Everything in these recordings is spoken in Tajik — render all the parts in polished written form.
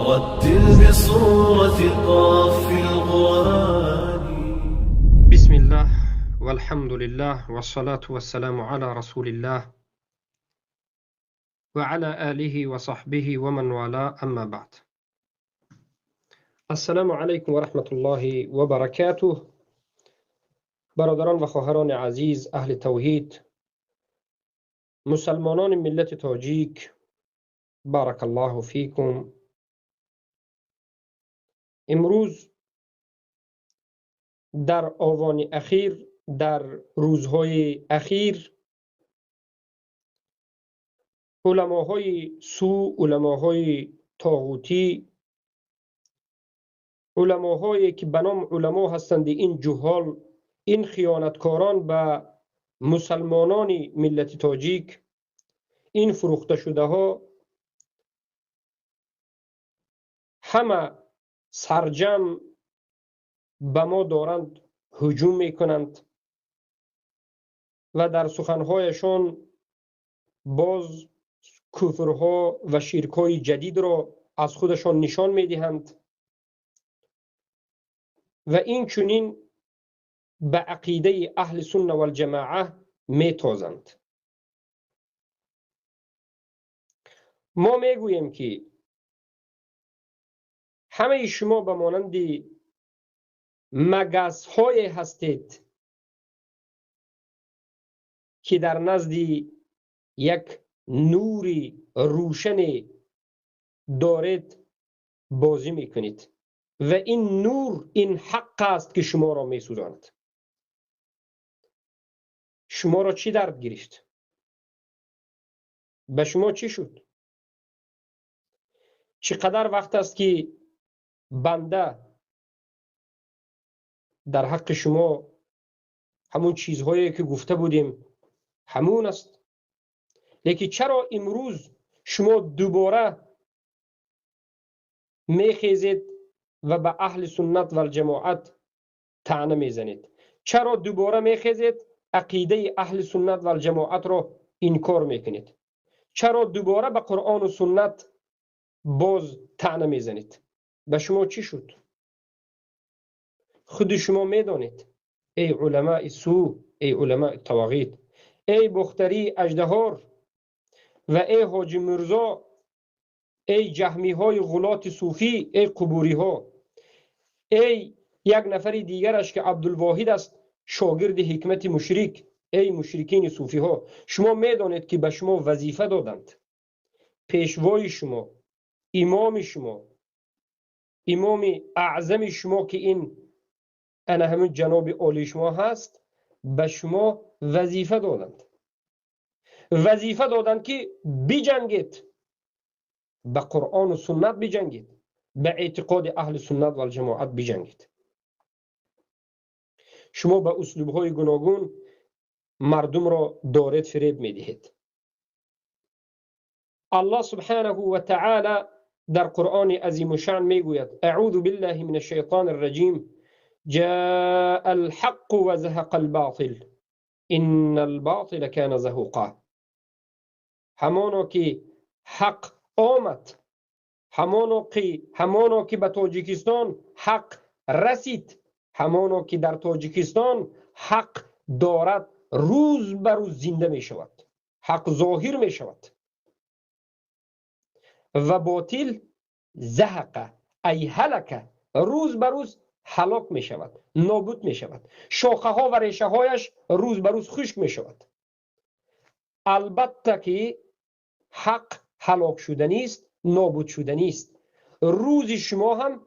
رتل بصورة قاف القرآن. بسم الله والحمد لله والصلاة والسلام على رسول الله وعلى آله وصحبه ومن والاه، أما بعد. السلام علیکم و رحمت الله و برکاته. برادران و خواهران عزیز، اهل توحید، مسلمانان ملت تاجیک، بارک الله فیکم. امروز در آوان اخیر، در روزهای اخیر، علماهای سو، علماهای طاغوتی، علماهایی که به نام علما هستند، این جهال، این خیانتکاران به مسلمانان ملت تاجیک، این فروخته شده ها، همه سرجم به ما دارند هجوم میکنند و در سخنهایشان باز کفرها و شرکهای جدید را از خودشان نشان میدهند و این چنین به عقیده اهل سنت و الجماعه میتازند. ما میگوییم که همه شما به مانند مگس های هستید که در نزد یک نوری روشن دارید بازی میکنید و این نور، این حق است که شما را میسوزاند. شما را چی درد گرفت؟ به شما چی شد؟ چقدر وقت است که بنده در حق شما همون چیزهایی که گفته بودیم همون است، لیکن چرا امروز شما دوباره میخیزید و به اهل سنت و الجماعت طعنه میزنید؟ چرا دوباره میخیزید عقیده اهل سنت و الجماعت را انکار میکنید؟ چرا دوباره به قرآن و سنت باز طعنه میزنید؟ به شما چی شد؟ خود شما میدانید ای علماء سو، ای علماء طواغیت، ای بختری اژدهار و ای حاجی مرزا، ای جهمی های غلات صوفی، ای قبوری ها، ای یک نفر دیگرش که عبدالواحد است، شاگرد حکمت مشرک، ای مشرکین صوفی ها، شما میدانید که به شما وظیفه دادند. پیشوای شما، امام شما، امام اعظم شما که این انا همون جناب عالی شما هست، به شما وظیفه دادند. وظیفه دادند که بجنگید، به قرآن و سنت بجنگید، به اعتقاد اهل سنت و الجماعت بجنگید. شما به اسلوب‌های گوناگون مردم را دارید فریب میدهید. الله سبحانه و تعالی در قرآن عظیم الشأن میگوید: اعوذ بالله من الشیطان الرجیم، جاء الحق وزهق الباطل ان الباطل کان زهوقا. همانو که حق آمد، همانو که به تاجیکستان حق رسید، همانو که در تاجیکستان حق دارد روز بر روز زنده می شود، حق ظاهر می شود و باطل زهق ای هلک، روز بر روز هلاک می شود، نابود می شود، شاخه ها و ریشه هایش روز بر روز خشک می شود. البته که حق هلاک شدنی است، نابود شدنی است. روز شما هم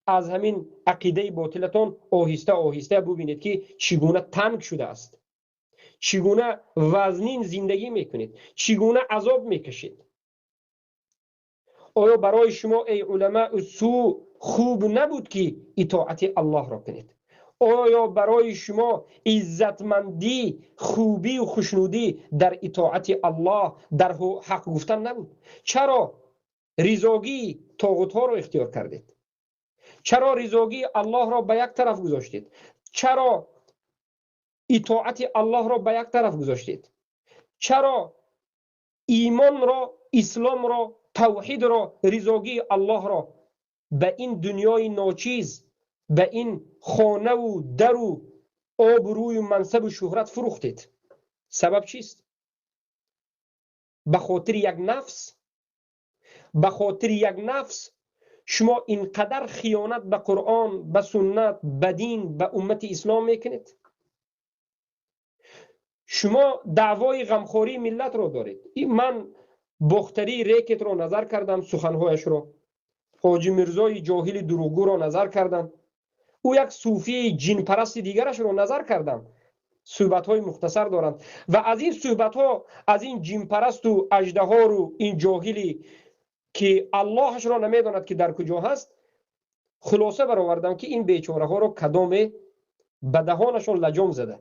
از همین عقیده باطلتان آهسته آهسته ببینید که چگونه تنگ شده است، چگونه وزنین زندگی میکنید، چگونه عذاب میکشید. آیا برای شما ای علماء سو خوب نبود که اطاعت الله را کنید؟ آیا برای شما عزتمندی، خوبی و خوشنودی در اطاعت الله، در حق گفتن نبود؟ چرا رضاگی طاغوت ها را اختیار کردید؟ چرا رضاگی الله را به یک طرف گذاشتید؟ چرا اطاعت الله را به یک طرف گذاشتید؟ چرا ایمان را، اسلام را тавҳидро, ризогии Аллоҳро ба ин дунёи ночиз, ба ин хонаву дару обрӯю мансабу шӯҳрат фурӯхтед. Сабаб чист? Ба хотири як нафс, ба хотири як нафс шумо инқадар хиёнат ба Қуръон, ба суннат, ба дин, ба уммати ислом мекунед. Шумо даъвои ғамхории миллатро доред. Ман Бохтарии рекетро назар кардам, суханҳояшро, Ҳоҷи Мирзои ҷоҳили дурӯғгӯро назар кардам, ӯ як сӯфии ҷинпарасти дигарашро назар кардам. Суҳбатҳои мухтасар доранд ва аз ин суҳбатҳо, аз ин ҷинпарасту аждаҳору ин ҷоҳили ки Аллоҳашро намедонад ки дар куҷо ҳаст, хулоса баровардам ки ин бечораҳоро кадоме ба даҳонашон лаҷом зада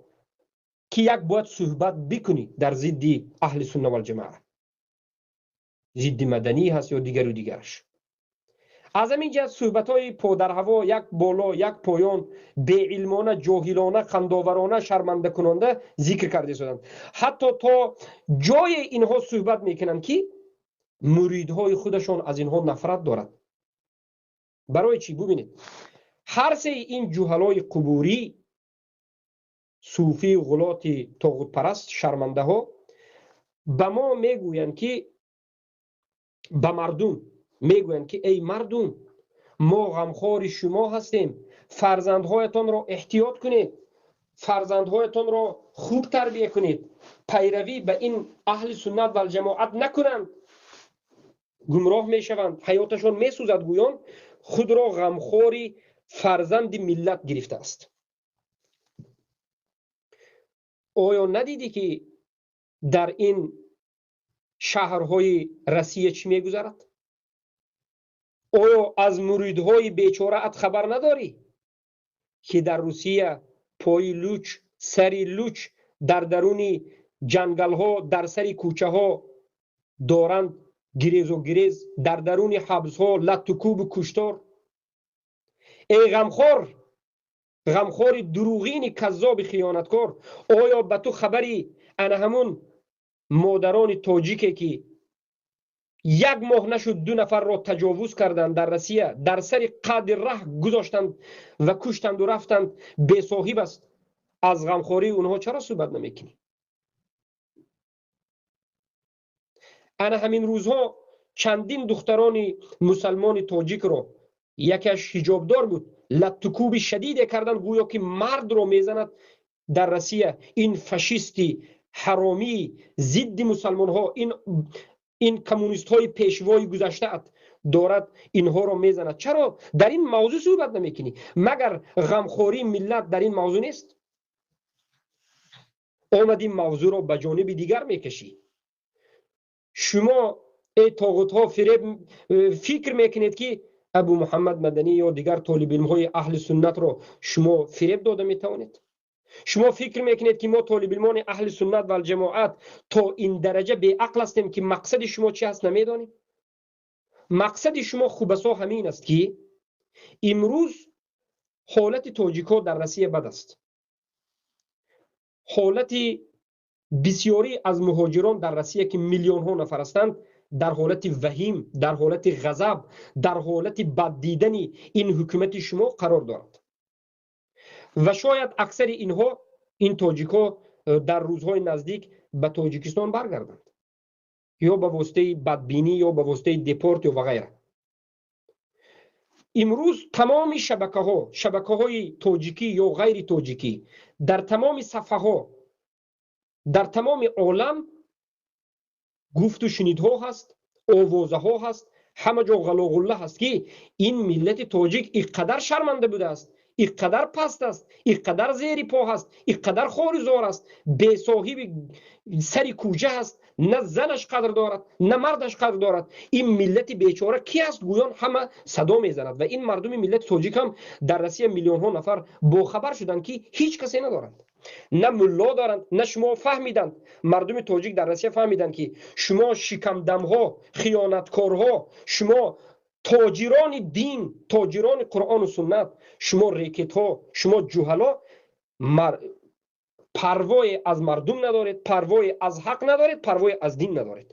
ки як бояд суҳбат бикунӣ дар зидди аҳли сунна валҷамоа, зидди маданӣ ҳаст ё дигару дигараш. Аз ҳамин ҷиҳат суҳбатҳои подарҳаво, як боло як поён, беилмона, ҷоҳилона, хандоварона, шармандакунонда зикр карда истоданд. Ҳатто то ҷое инҳо суҳбат мекунанд ки муридҳои худашон аз инҳо нафрат дорад. Барои чӣ? Бубинед, ҳар сеи ин ҷуҳалои қубурӣ, сӯфӣ, ғулоти тоғутпараст, шармандаҳо ба мо мегӯянд ки, ба мардум мегӯянд ки эй мардум, мо ғамхори шумо ҳастем, фарзандҳоятонро эҳтиёт кунед, фарзандҳоятонро хуб тарбия кунед, пайравӣ ба ин аҳли суннат валҷамоат накунанд, гумроҳ мешаванд, ҳаёташон месӯзад. Гӯён худро ғамхори фарзанди миллат гирифтааст. Оё надидӣ ки дар ин шаҳрҳои Россия чӣ мегузарад? Оё аз муридҳои бечораат хабар надорӣ ки дар Русия пои луч, сари луч, дар даруни ҷангалҳо, дар сари кӯчаҳо доранд гирезу гирез, дар даруни ҳабсҳо латтукубу куштор? Эй ғамхор, ғамхори дурӯғини каззоби хиёнаткор, оё ба ту хабари ана ҳамун модарони тоҷике ки як моҳ нашуд ду нафарро таҷовуз карданд дар Россия, дар сари қадри раҳ гузоштанд ва куштанду рафтанд, бесоҳиб аст? Аз ғамхории онҳо чаро суҳбат намекунӣ? Ана ҳамин рӯзҳо чандин духтарони мусалмони тоҷикро, якеаш ҳиҷобдор буд, латтукуби шадиде карданд, гӯё ки мардро мезанад дар Россия. Ин фашисти ҳаромӣ зидди мусалмонҳо, ин коммунистҳои пешвои гузаштаат дорад, инҳоро мезанад. Чаро дар ин мавзӯъ суҳбат намекунӣ? Магар ғамхории миллат дар ин мавзӯъ нест? Омади мавзӯъро ба ҷониби дигар мекашӣ. Шумо эй тоғутҳо фиреб фикр мекунед ки Абу Муҳаммад Маданӣ ё дигар толибилмҳои аҳли суннатро шумо фиреб дода метавонед? Шумо фикр мекунед ки мо толибилмони аҳли суннат валҷамоат то ин дараҷа беақл ҳастем ки мақсади шумо чи ҳаст намедонем? Мақсади шумо хубасо ҳамин аст ки имрӯз ҳолати тоҷикҳо дар Россия бад аст. Ҳолати бисёрӣ аз муҳоҷирон дар Россия ки миллионҳо нафар ҳастанд, дар ҳолати ваҳим, дар ҳолати ғазаб, дар ҳолати баддидани ин ҳукумати шумо қарор дорад. Ва шояд аксари инҳо, ин тоҷикҳо дар рӯзҳои наздик ба Тоҷикистон баргарданд, ё ба воситаи бадбинӣ, ё ба воситаи депорт ё ва ғайра. Имрӯз тамоми шабакаҳо, шабакаҳои тоҷикӣ ё ғайри тоҷикӣ, дар тамоми сафҳаҳо, дар тамоми олам гуфту шунидҳо ҳаст, овозаҳо ҳаст, ҳама ҷо ғалоғулла ҳаст ки ин миллати тоҷик иқадар шарманда будааст, иқадар паст аст, иқадар зери по ҳаст, иқадар хору зор аст, бесоҳиби сари кӯча ҳаст, на занаш қадр дорад, на мардаш қадр дорад. Ин миллати бечора ки ҳаст? Гӯён ҳама садо мезанад. Ва ин мардуми миллати тоҷик ҳам дар Россия миллионҳо нафар бохабар шуданд ки ҳеҷ касе надоранд, на мулло доранд, на шумо фаҳмиданд. Мардуми тоҷик дар Россия фаҳмиданд ки шумо шикамдамҳо, хиёнаткорҳо, шумо тоҷирони дин, тоҷирони Қуръону суннат, шумо рекетҳо, шумо ҷуҳало парвое аз мардум надоред, парвое аз ҳақ надоред, парвое аз дин надоред.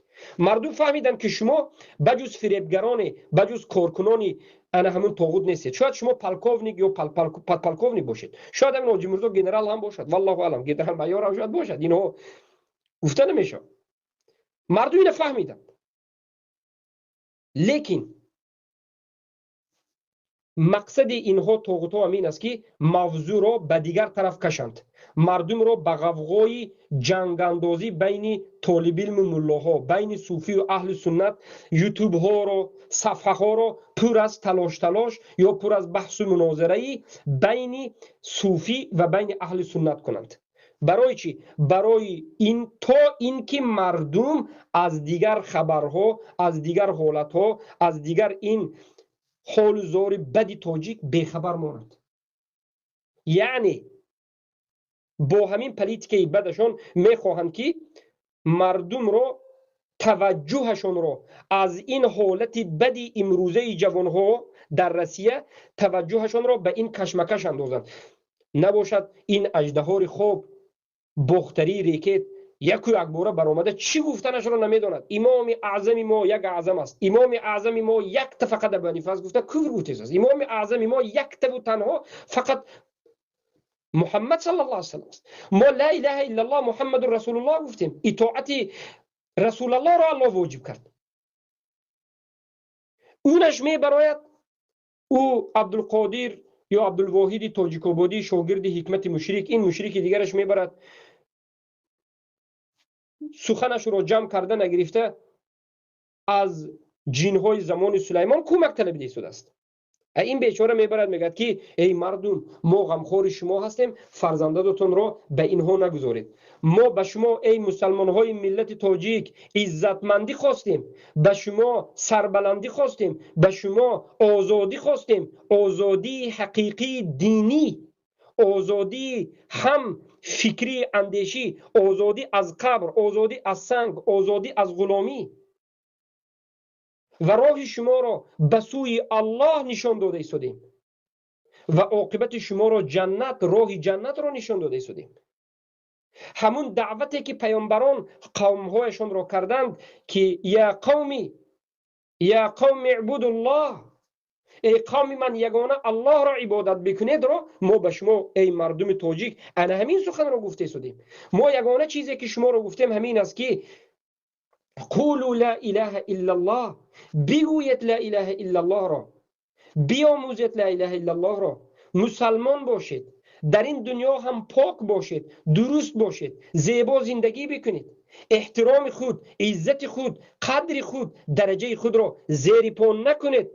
Мардум фаҳмиданд, ки шумо ба ҷуз фиребгароне, ба ҷуз коркунони ана ҳамун тоғут нестед. Шояд шумо полковник ё подполковник бошед, шояд ҳамин Ҳоҷи Мирзо генерал ҳам бошад, валлоҳу аълам, генерал майор ҳам шояд бошад. Инҳо гуфта намешавад. Мардум ина фаҳмиданд, лекин мақсади инҳо тоғутҳо ҳам ин аст, ки мавзӯъро ба дигар тараф кашанд, мардумро ба ғавғои ҷангандозӣ байни толибилму муллоҳо, байни суфию аҳли суннат, ютубҳоро, сафҳаҳоро пур аз талош-талош ё пур аз баҳсу мунозираи байни суфӣ ва байни аҳли суннат кунанд. Барои чӣ? Барои ин то ин ки мардум аз дигар хабарҳо, аз дигар ҳолатҳо, аз дигар ин ҳолу зори бади тоҷик бехабар монад. Яъне бо ҳамин политикаи бадашон мехоҳанд, ки мардумро таваҷҷӯҳашонро аз ин ҳолати бади имрӯзаи ҷавонҳо дар Россия таваҷҷӯҳашонро ба ин кашмакаш андозанд. Набошад ин аждаҳори хоб, бохтарии рекет, яку якбора баромада чӣ гуфтанашро намедонад. Имоми аъзами мо як аъзам аст, имоми аъзами мо якта фақат Абу Ҳанифа аст, гуфта куфр гуфтааст. Имоми аъзами мо яктаву танҳо фақат Муҳаммад саллаллоҳу алайҳи васаллам аст. Мо ла илаҳа иллаллоҳ Муҳаммадур расулуллоҳ гуфтем. Итоати расулаллоҳро Аллоҳ воҷиб кард. Унаш мебарояд, ӯ Абдулқодир ё Абдулвоҳиди Тоҷикободӣ, шогирди ҳикмати мушрик, ин мушрики дигараш мебарад, суханашро ҷамъ карда нагирифта аз ҷинҳои замони Сулаймон кӯмак талабида истодааст. Ин бечора мебарад, мегӯяд, ки эй мардум, мо ғамхори шумо ҳастем, фарзандадотонро ба инҳо нагузоред. Мо ба шумо, эй мусалмонҳои миллати тоҷик, иззатмандӣ хостем, ба шумо сарбаландӣ хостем, ба шумо озодӣ хостем, озодии ҳақиқии динӣ, озодии ҳам фикрии андешӣ, озодӣ аз қабр, озодӣ аз санг, озодӣ аз ғуломӣ, ва роҳи шуморо ба сӯи Аллоҳ нишон дода истодем ва оқибати шуморо ҷаннат, роҳи ҷаннатро нишон дода истодем. Ҳамун даъвате ки паёмбарон қавмҳояшонро карданд, ки я қавми, я қавми ибудуллоҳ, эй қавми ман, ягона Аллоҳро ибодат бикунедро мо ба шумо, эй мардуми тоҷик, ана ҳамин суханро гуфта истодем. Мо ягона чизе ки шуморо гуфтем ҳамин аст, ки қулу ла илаҳа иллаллоҳ, бигӯед ла илаҳа иллаллоҳро, биомӯзед ла илаҳа иллаллоҳро, мусалмон бошед, дар ин дунё ҳам пок бошед, дуруст бошед, зебо зиндагӣ бикунед, эҳтироми худ, иззати худ, қадри худ, дараҷаи худро зери по накунед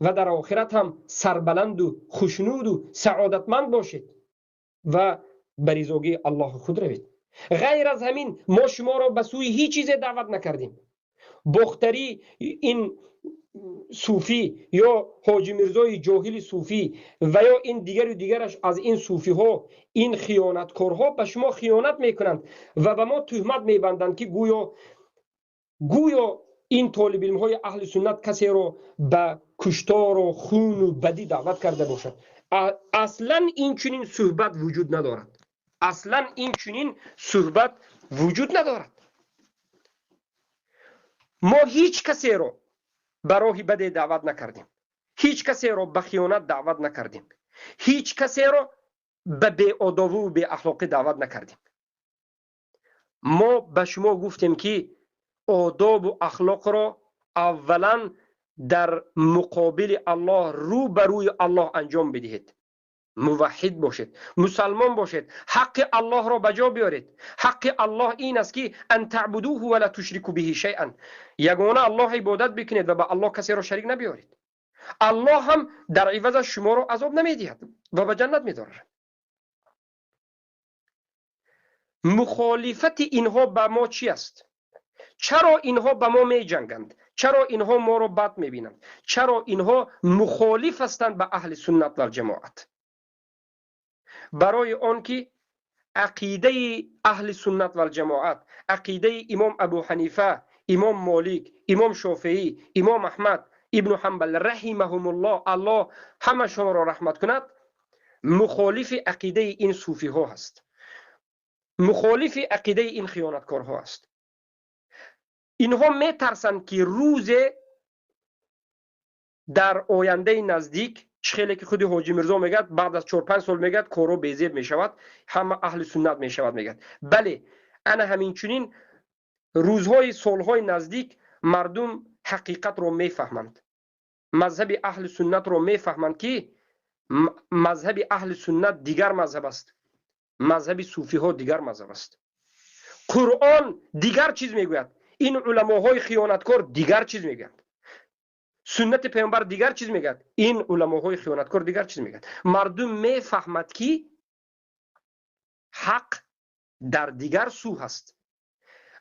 ва дар охират ҳам сарбаланду хушнуду саодатманд бошед ва ба ризогии Аллоҳи худ равед. Ғайр аз ҳамин мо шуморо ба сӯи ҳеҷ чизе даъват накардем. Бохтарӣ ин суфӣ ё Ҳоҷи Мирзои ҷоҳили суфӣ ва ё ин дигару дигараш аз ин суфиҳо, ин хиёнаткорҳо ба шумо хиёнат мекунанд ва ба мо туҳмат мебанданд, ки гӯё ин толибилмҳои аҳли суннат касеро ба куштору хуну бадӣ даъват карда бошад. Аслан ин чунин суҳбат вуҷуд надорад. Аслан ин чунин суҳбат вуҷуд надорад. Мо ҳеҷ касеро ба роҳи баде даъват накардем, ҳеҷ касеро ба хиёнат даъват накардем, ҳеҷ касеро ба беодобиву беахлоқӣ даъват накардем. Мо ба шумо гуфтем, ки одобу ахлоқро аввалан дар муқобили Аллоҳ, рӯ ба рӯи Аллоҳ анҷом бидиҳед. Муваҳҳид бошед, мусалмон бошед, ҳаққи Аллоҳро ба ҷо биёред. Ҳаққи Аллоҳ ин аст, ки ан таъбудуҳу ва ла тушрику биҳи шайъан, ягона Аллоҳ ибодат бикунед ва ба Аллоҳ касеро шарик набиёред. Аллоҳ ҳам дар ивазаш шуморо азоб намедиҳад ва ба ҷаннат медорад. Мухолифати инҳо ба мо чӣ аст? Чаро инҳо ба мо меҷанганд? Чаро инҳо моро бад мебинанд? Чаро инҳо мухолиф ҳастанд ба аҳли суннат вал ҷамоат? Барои он ки ақидаи аҳли суннат вал ҷамоат, ақидаи имом Абу Ҳанифа, имом Молик, имом Шофеӣ, имом Аҳмад ибну Ҳамбал раҳимаҳумуллоҳ, Аллоҳ ҳамашонро раҳмат кунад, мухолифи ақидаи ин суфиҳо ҳаст, мухолифи ақидаи ин хиёнаткорҳо аст. Инҳо метарсанд, ки рӯзе дар ояндаи наздик, чӣ хеле ки худи Ҳоҷи Мирзо мегӯяд, баъд аз 4-5 сол мегӯяд, корҳо безеб мешавад, ҳама аҳли суннат мешавад, мегӯяд. Бале, ана ҳаминчунин рӯзҳои солҳои наздик мардум ҳақиқатро мефаҳманд, мазҳаби аҳли суннатро мефаҳманд, ки мазҳаби аҳли суннат дигар мазҳаб аст, мазҳаби суфиҳо дигар мазҳаб аст, Қуръон дигар чиз мегӯяд, ин уламоҳои хиёнаткор дигар чиз мегӯянд, суннати паёмбар дигар чиз мегӯяд, ин уламоҳои хиёнаткор дигар чиз мегӯяд. Мардум мефаҳмад, ки ҳақ дар дигар сӯ ҳаст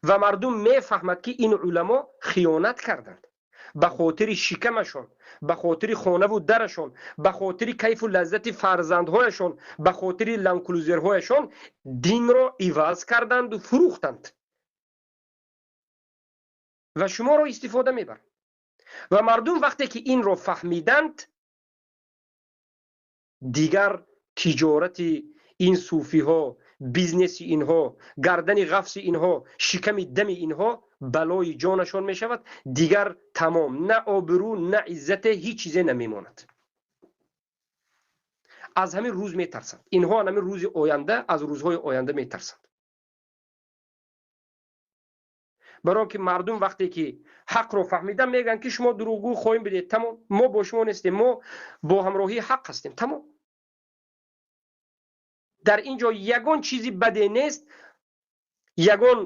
ва мардум мефаҳмад, ки ин уламо хиёнат карданд ба хотири шикамашон, ба хотири хонаву дарашон, ба хотири кайфу лаззати фарзандҳояшон, ба хотири ланклузерҳояшон динро иваз карданду фурӯхтанд ва шуморо истифода мебаранд. Ва мардум вақте ки инро фаҳмиданд, дигар тиҷорати ин суфиҳо, бизнеси инҳо, гардани ғафси инҳо, шиками дами инҳо балои ҷонашон мешавад. Дигар тамом, на обрӯ, на иззате, ҳеҷ чизе намемонад. Аз ҳамин рӯз метарсанд инҳо, ҳамин рӯзи оянда, аз рӯзҳои оянда метарсанд. Барои ки мардум вақте ки ҳақро фаҳмидан, мегӯянд, ки шумо дурӯғгӯ хоҳем бидед, тамом, мо бо шумо нестем, мо бо ҳамроҳии ҳақ ҳастем, тамом. Дар ин ҷо ягон чизи баде нест, ягон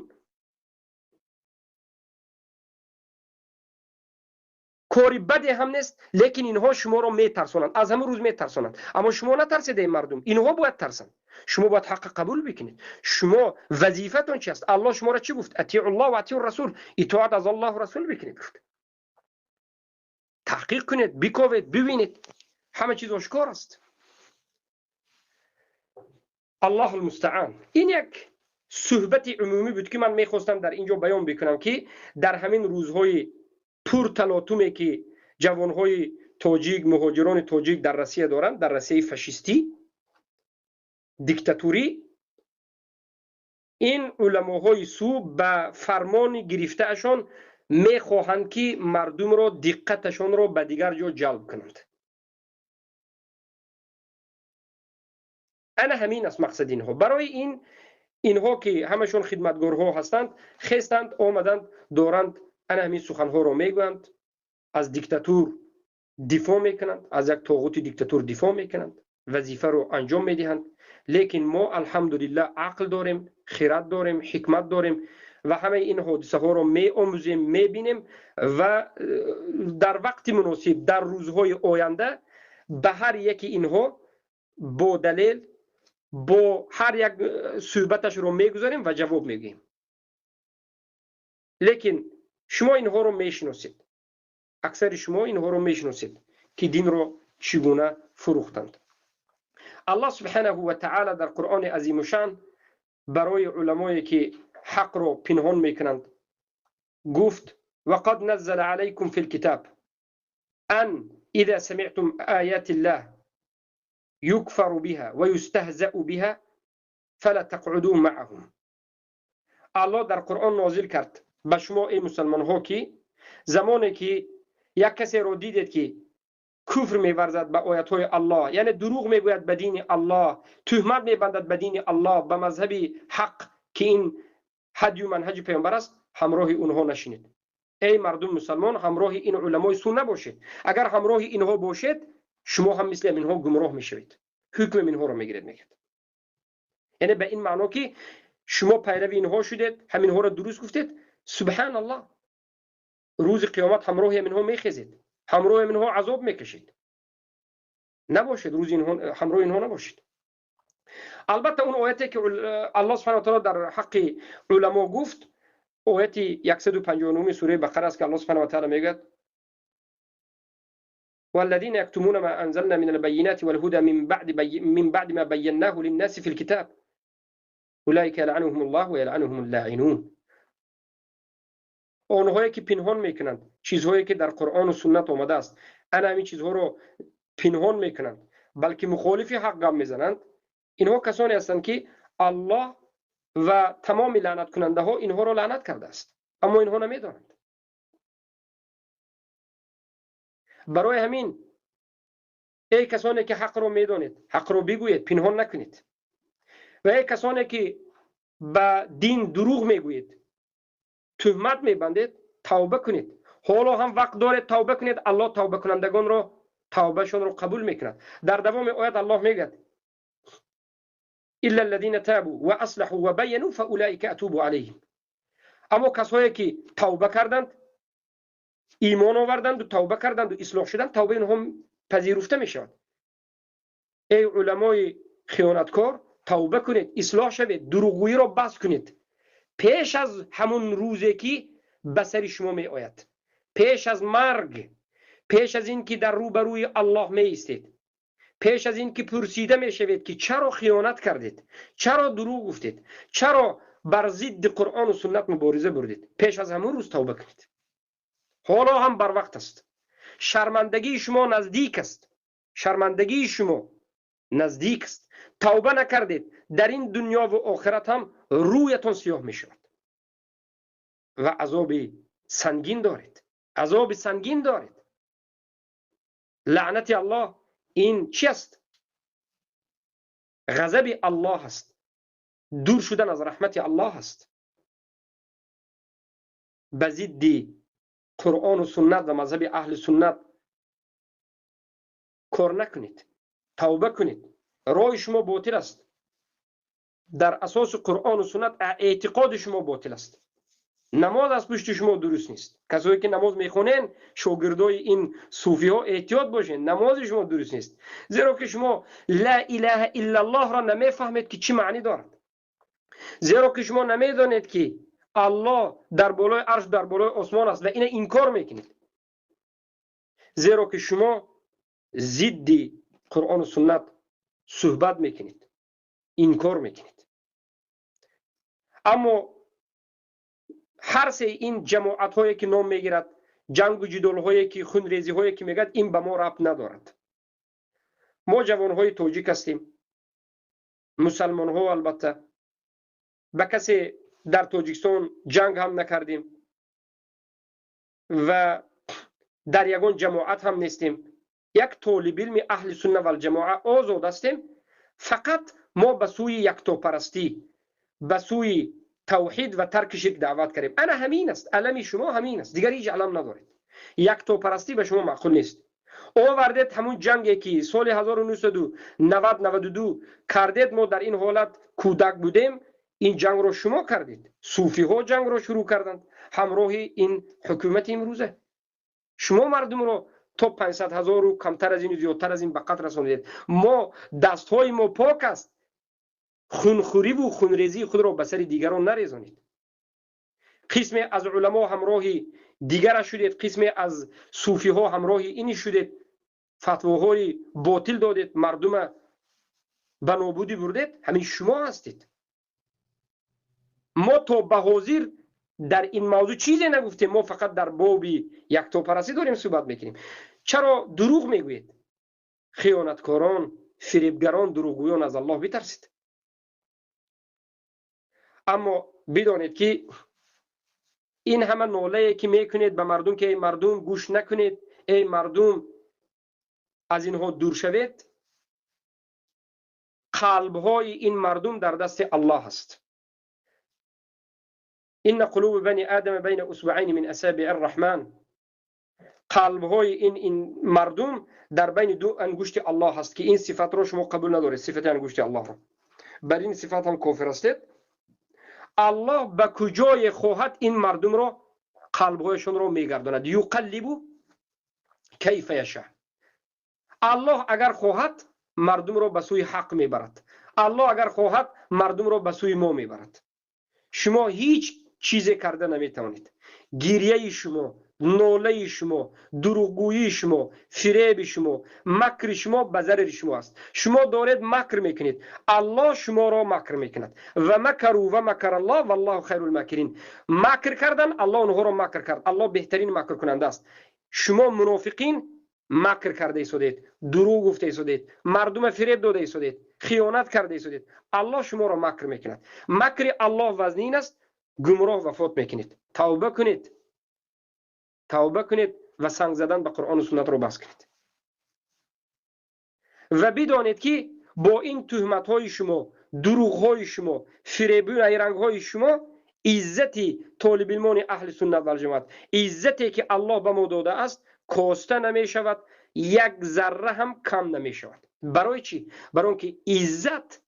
кори баде ҳам нест, лекин инҳо шуморо метарсонанд, аз ҳамин рӯз метарсонанд. Аммо шумо натарседе, мардум, инҳо бояд тарсанд. Шумо бояд ҳаққа қабул бикунед. Шумо вазифатон чи аст? Аллоҳ шуморо чӣ гуфт? Атиуллоҳ ва атиур расул, итоат аз Аллоҳу расул бикунед гуфт. Таҳқиқ кунед, биковед, бибинед, ҳама чиз ошкор аст. Аллоҳу алмустаан. Ин як суҳбати умумӣ буд, ки ман мехостам дар ин ҷо баён бикунам, ки дар ҳамин рӯзҳои пурталотуме, ки ҷавонҳои тоҷик, муҳоҷирони тоҷик дар Россия доранд, дар Россияи фашистӣ, диктатурӣ, ин уламоҳои сӯ ба фармони гирифтаашон мехоҳанд, ки мардумро диққаташонро ба дигар ҷо ҷалб кунанд. Ана ҳамин аст мақсади инҳо. Барои ин инҳо, ки ҳамашон хидматгорҳо ҳастанд, хестанд, омаданд, доранд ана ҳамин суханҳоро мегӯянд, аз диктатур дифоъ мекунанд, аз як тоғути диктатур дифоъ мекунанд, вазифаро анҷом медиҳанд. Лекин мо алҳамдулиллаҳ ақл дорем, хират дорем, ҳикмат дорем ва ҳамаи ин ҳодисаҳоро меомӯзем, мебинем ва дар вақти муносиб, дар рӯзҳои оянда ба ҳар яки инҳо бо далел, бо ҳар як суҳбаташро мегузарем ва ҷавоб мегӯем. Лекин шумо инҳоро мешиносед, аксари шумо инҳоро мешиносед, ки динро чӣ гуна фурӯхтанд. Аллоҳ субҳанаҳу ва таъала дар Қуръони азимушшаън барои уламое, ки ҳақро пинҳон мекунанд, гуфт: вақад наззала алайкум фил китаб ан иза самиътум оятиллаҳ юкфару биҳа ва юстаҳзау биҳа фала тақъудӯ маъаҳум. Аллоҳ дар Қуръон нозил кард ба шумо, эй мусалмонҳо, ки замоне ки як касеро дидед, ки куфр меварзад ба оятҳои Аллоҳ, яъне дурӯғ мегӯяд ба дини Аллоҳ, туҳмат мебандад ба дини Аллоҳ, ба мазҳаби ҳақ, ки ин ҳадю манҳаҷи паёмбар аст, ҳамроҳи онҳо нашинед. Эй мардум мусалмон, ҳамроҳи ин уламои сӯ набошед. Агар ҳамроҳи инҳо бошед, шумо ҳам мисли инҳо гумроҳ мешавед, ҳукми инҳоро мегиред, мегӯяд. Яъне ба ин маъно, ки шумо пайрави инҳо шудед, ҳаминҳоро дуруст гуфтед, субҳаналлоҳ, рӯзи қиёмат ҳамроҳи инҳо мехезед, ҳамроҳи инҳо азоб мекашед. Набошед, рӯзи инҳо ҳамроҳи инҳо набошед. Албатта, он ояте, ки Аллоҳ субҳанаҳу ва таъала дар ҳаққи уламо гуфт, ояти 159 сураи Бақара аст, ки Аллоҳ субҳанаҳу ва таъала мегӯяд: والذين يكتمون ما أنزلنا من البينات والهدى من بعد ما بيناه للناس في الكتاب أولئك يلعنهم الله ويلعنهم اللاعنون. онҳое ки пинҳон мекунанд чизҳое, ки дар Қуръону суннат омадааст, ана ҳамин чизҳоро пинҳон мекунанд, балки мухолифи ҳақ гап мезананд, инҳо касоне ҳастанд, ки Аллоҳ ва тамоми лаънаткунандаҳо инҳоро лаънат кардааст. Аммо инҳо намедонанд. Барои ҳамин эй касоне ки ҳақро медонед, ҳақро бигӯед, пинҳон накунед. Ва эй касоне ки ба дин дурӯғ мегӯед, туҳмат мебандед, тавба кунед. Ҳоло ҳам вақт доред, тавба кунед. Аллоҳ тавбакунандагонро тавбашонро қабул мекунад. Дар давоми оят Аллоҳ мегӯяд: إلا الذين تابوا وأصلحوا وبينوا فأولئك أتوب عليهم. Аммо касое ки тавба карданд, имон оварданду тавба карданду ислоҳ шуданд, тавбаи онҳо пазируфта мешавад. Эй уламои хиёнаткор, тавба кунед, ислоҳ шавед, дурӯғгӯиро бас кунед пеш аз ҳамун рӯзе ки ба сари шумо меояд, пеш аз марг, пеш аз ин ки дар рӯбарӯи Аллоҳ меистед, пеш аз ин ки пурсида мешавед ки чаро хиёнат кардед, чаро дурӯғ гуфтед, чаро бар зидди Қуръону суннат мубориза бурдед. Пеш аз ҳамун рӯз тавба кунед. Ҳоло ҳам барвақт аст. Шармандагии шумо наздик аст. Шармандагии шумо наздик аст. Тавба накардед, дар ин дунё ва охират ҳам рӯятон сиёҳ мешавад ва азоби сангин доред. Азоби сангин доред. Лаънати Аллоҳ ин чи аст? Ғазаби Аллоҳ аст. Дур шудан аз раҳмати Аллоҳ аст. Ба зидди Қуръону суннат ва мазҳаби аҳли суннат кор накунед, тавба кунед. Роҳи шумо ботил аст. Дар асоси Қуръону суннат эътиқоди шумо ботил аст. Намоз аз пушти шумо дуруст нест. Касое ки намоз мехонен, шогирдои ин суфиҳо, эҳтиёт бошед, намози шумо дуруст нест, зеро ки шумо ла илаҳа иллаллоҳро намефаҳмед ки чӣ маънӣ дорад, зеро ки шумо намедонед ки Аллоҳ дар болои арш, дар болои осмон аст ва ина инкор мекунед, зеро ки шумо зидди Қуръону суннат суҳбат мекунед, инкор мекунед. Аммо ҳар се ин ҷамоатҳое ки ном мегирад, ҷангу ҷидолҳое ки, хунрезиҳое ки мегӯяд, ин ба мо рабт надорад. Мо ҷавонҳои тоҷик ҳастем, мусалмонҳо. Албатта, ба касе дар Тоҷикистон ҷанг ҳам накардем ва дар ягон ҷамоат ҳам нестем. Як толибилми аҳли сунна валҷамоа озод ҳастем. Фақат мо ба сӯи яктопарастӣ, ба сӯи тавҳид ва тарки ширк даъват кардем. Ана ҳамин аст алами шумо, ҳамин аст, дигар ҳеҷ алам надоред. Яктопарастӣ ба шумо маъқул нест. Овардед ҳамун ҷанге ки соли 1990-92 кардед. Мо дар ин ҳолат кӯдак будем. Ин ҷангро шумо кардед. Суфиҳо ҷангро шурӯъ карданд ҳамроҳи ин ҳукумати имрӯза. Шумо мардумро то 500 ҳазору камтар аз ину зиёдтар аз ин ба қатл расонидед. Мо дастҳои мо пок аст. Хунхӯриву хунрезии худро ба сари дигарон нарезонед. Қисме аз уламо ҳамроҳи дигара шудед, қисме аз суфиҳо ҳамроҳи ини шудед, фатвоҳои ботил додед, мардума ба нобудӣ бурдед. Ҳамин шумо ҳастед. Мо то ба ҳозир дар ин мавзӯъ чизе нагуфтем. Мо фақат дар боби яктопарастӣ дорем суҳбат мекунем. Чаро дурӯғ мегӯед? Хиёнаткорон, фиребгарон, дурӯғгӯён, аз Аллоҳ битарсед. Аммо бидонед ки ин ҳама нолае ки мекунед ба мардум ки эй мардум, гӯш накунед, эй мардум, аз инҳо дур шавед, қалбҳои ин мардум дар дасти Аллоҳ аст. إن قلوب بني آدم بين أصبعين من أصابع الرحمن. Қалбҳои ин мардум дар байни ду ангушти Аллоҳ аст, ки ин сифатро шумо қабул надоред, сифати ангушти Аллоҳро. Бар ин сифат ҳам кофир ҳастед. Аллоҳ ба куҷое хоҳад, ин мардумро қалбҳояшонро мегардонад. يقلب كيف يشاء. Аллоҳ агар хоҳад, мардумро ба сӯи ҳақ мебарад. Аллоҳ агар хоҳад, мардумро ба сӯи мо мебарад. Шумо ҳеҷ чизе карда наметавонед. Гирияи шумо, нолаи шумо, дурӯғгӯии шумо, фиреби шумо, макри шумо ба зарари шумо аст. Шумо доред макр мекунед, Аллоҳ шуморо макр мекунад. ومكروا ومكر الله والله خير الماكرين. Макр кардан, Аллоҳ онҳоро макр кард. Аллоҳ беҳтарин макркунанда аст. Шумо мунофиқин макр карда истодед, дурӯғ гуфта истодед, мардума фиреб дода истодед, хиёнат карда истодед. Аллоҳ шуморо макр мекунад. Макри Аллоҳ вазнин аст. Гумроҳ вафот мекунед. Тавба кунед, тавба кунед ва санг задан ба Қуръону суннатро бас кунед ва бидонед, ки бо ин туҳматҳои шумо, дурӯғҳои шумо, фиребу найрангҳои шумо иззати толибилмони аҳли суннат валҷамоат, иззате ки Аллоҳ ба мо додааст, коста намешавад, як зарра ҳам кам намешавад. Барои чӣ? Барои он ки иззат,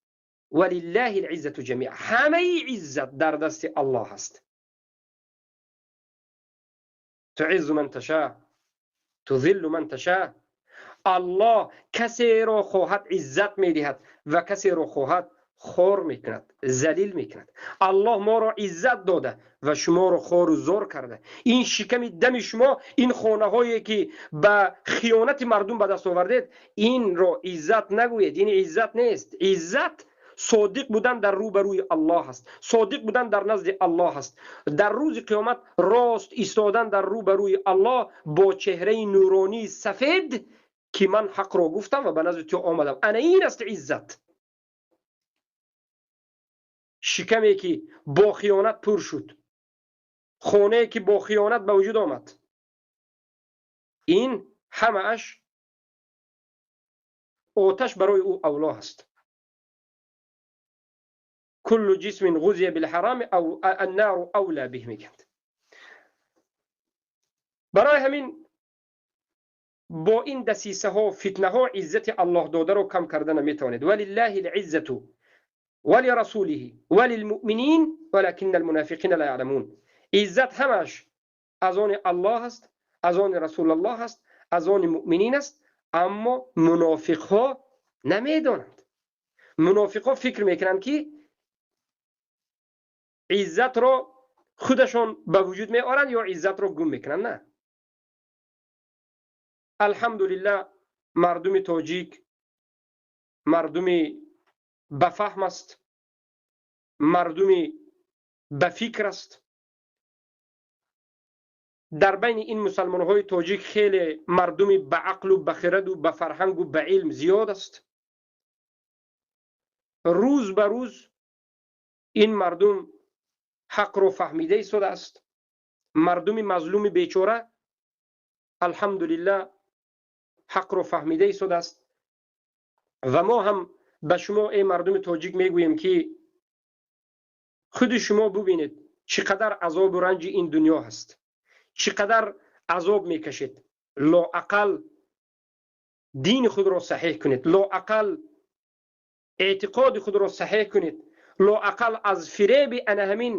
ولله العزة جميعا, ҳамаи иззат дар дасти Аллоҳ аст. تعز من تشاء تذل من تشاء. Аллоҳ касеро хоҳад, иззат медиҳад ва касеро хоҳад, хор мекунад, залил мекунад. Аллоҳ моро иззат дода ва шуморо хору зор карда. Ин шиками дами шумо, ин хонаҳое ки ба хиёнати мардум ба даст овардед, инро иззат нагӯед, ин иззат нест. Иззат содиқ будан дар рӯбарӯи Аллоҳ аст, содиқ будан дар назди Аллоҳ аст, дар рӯзи қиёмат рост истодан дар рӯбарӯи Аллоҳ бо чеҳраи нуронии сафед, ки ман ҳақро гуфтам ва ба назди ту омадам. Ана ин аст иззат. Шикаме ки бо хиёнат пур шуд, хонае ки бо хиёнат ба вуҷуд омад, ин ҳамааш оташ барои ӯ авло аст. كل جسم غذي بالحرام أو النار أولى به мегӯянд. Барои ҳамин бо ин дасисаҳо, фитнаҳо иззати Аллоҳ додаро кам карда наметавонед. ولله العزة ولرسوله وللمؤمنين ولكن المنافقين لا يعلمون. Иззат ҳамаш аз они Аллоҳ аст, аз они Расулаллоҳ аст, аз они муъминин аст, аммо мунофиқҳо намедонанд. Мунофиқҳо фикр мекунанд, ки иззатро худашон ба вуҷуд меоранд ё иззатро гум мекунанд. На, алҳамдулиллаҳ, мардуми тоҷик мардуми бафаҳм аст, мардуми ба фикр аст. Дар байни ин мусалмонҳои тоҷик хеле мардуми ба ақлу ба хираду ба фарҳангу ба илм зиёд аст. Рӯз ба рӯз ин мардум ҳақро фаҳмида истодааст. Мардуми мазлуми бечора, алҳамдулиллаҳ, ҳақро фаҳмида истодааст. Ва мо ҳам ба шумо, эй мардуми тоҷик, мегӯем, ки худи шумо бубинед, чӣ қадар азобу ранҷи ин дунё ҳаст, чӣ қадар азоб мекашед. Лоақал дини худро саҳеҳ кунед, лоақал эътиқоди худро саҳеҳ кунед, лоақал аз фиреби ана ҳамин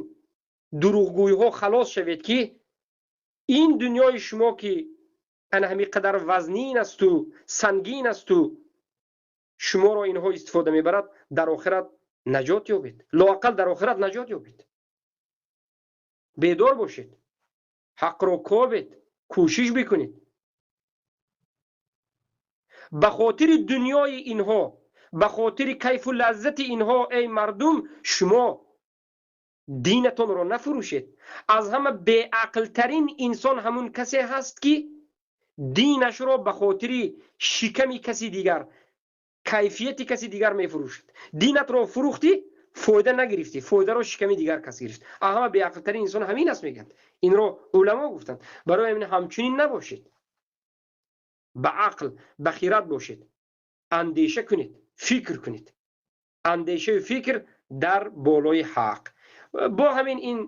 дурӯғгӯйҳо халос шавед, ки ин дунёи шумо, ки ана ҳамин қадар вазнин асту сангин асту шуморо инҳо истифода мебарад, дар охират наҷот ёбед, лоақал дар охират наҷот ёбед. Бедор бошед, ҳақро кобед, кӯшиш бикунед. Ба хотири дунёи инҳо, ба хотири кайфу лаззати инҳо, эй мардум, шумо динатонро нафурӯшед. Аз ҳама беақлтарин инсон ҳамун касе ҳаст, ки динашро ба хотири шиками каси дигар, кайфияти каси дигар мефурӯшад. Динатро фурӯхтӣ, фоида нагирифтӣ, фоидаро шиками дигар кас гирифт. Ҳама беақлтарин инсон ҳамин аст, мегӯянд. Инро уламо гуфтанд. Барои ҳамин ҳамчунин набошед, ба ақл, ба хират бошед, андеша кунед, фикр кунед, андешаю фикр дар болои ҳақ. Бо ҳамин ин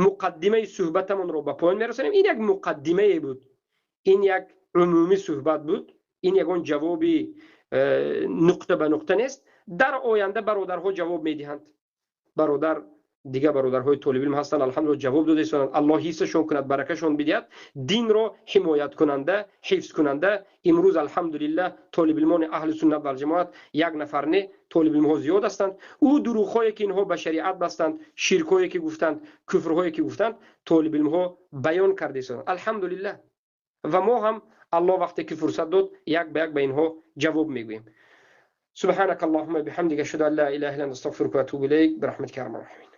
муқаддимаи суҳбатамонро ба поён мерасонем. Ин як муқаддимае буд, ин як умумӣ суҳбат буд, ин ягон ҷавоби нуқта ба нуқта нест. Дар оянда бародарҳо ҷавоб медиҳанд. Бародар, дигар бародарҳои толибилм ҳастанд, алҳамдулилла, ҷавоб дода истоданд. Аллоҳ ҳиссашон кунад, баракашон бидиҳад. Динро ҳимояткунанда, ҳифзкунанда имрӯз, алҳамдулиллаҳ, толибилмони аҳли суннат валҷамоат як нафар не, толибилмҳо зиёд ҳастанд. Ӯ дурӯғҳое ки инҳо ба шариат бастанд, ширкҳое ки гуфтанд, куфрҳое ки гуфтанд, толибилмҳо баён карда истоданд, алҳамдулиллаҳ. Ва мо ҳам, Аллоҳ вақте ки фурсат дод, як ба як ба инҳо ҷавоб мегӯем. سبحانك اللهم بحمدك، أشهد أن لا إله إلا أنت، أستغفرك وأتوب إليك، برحمتك يا أرحم الراحمين.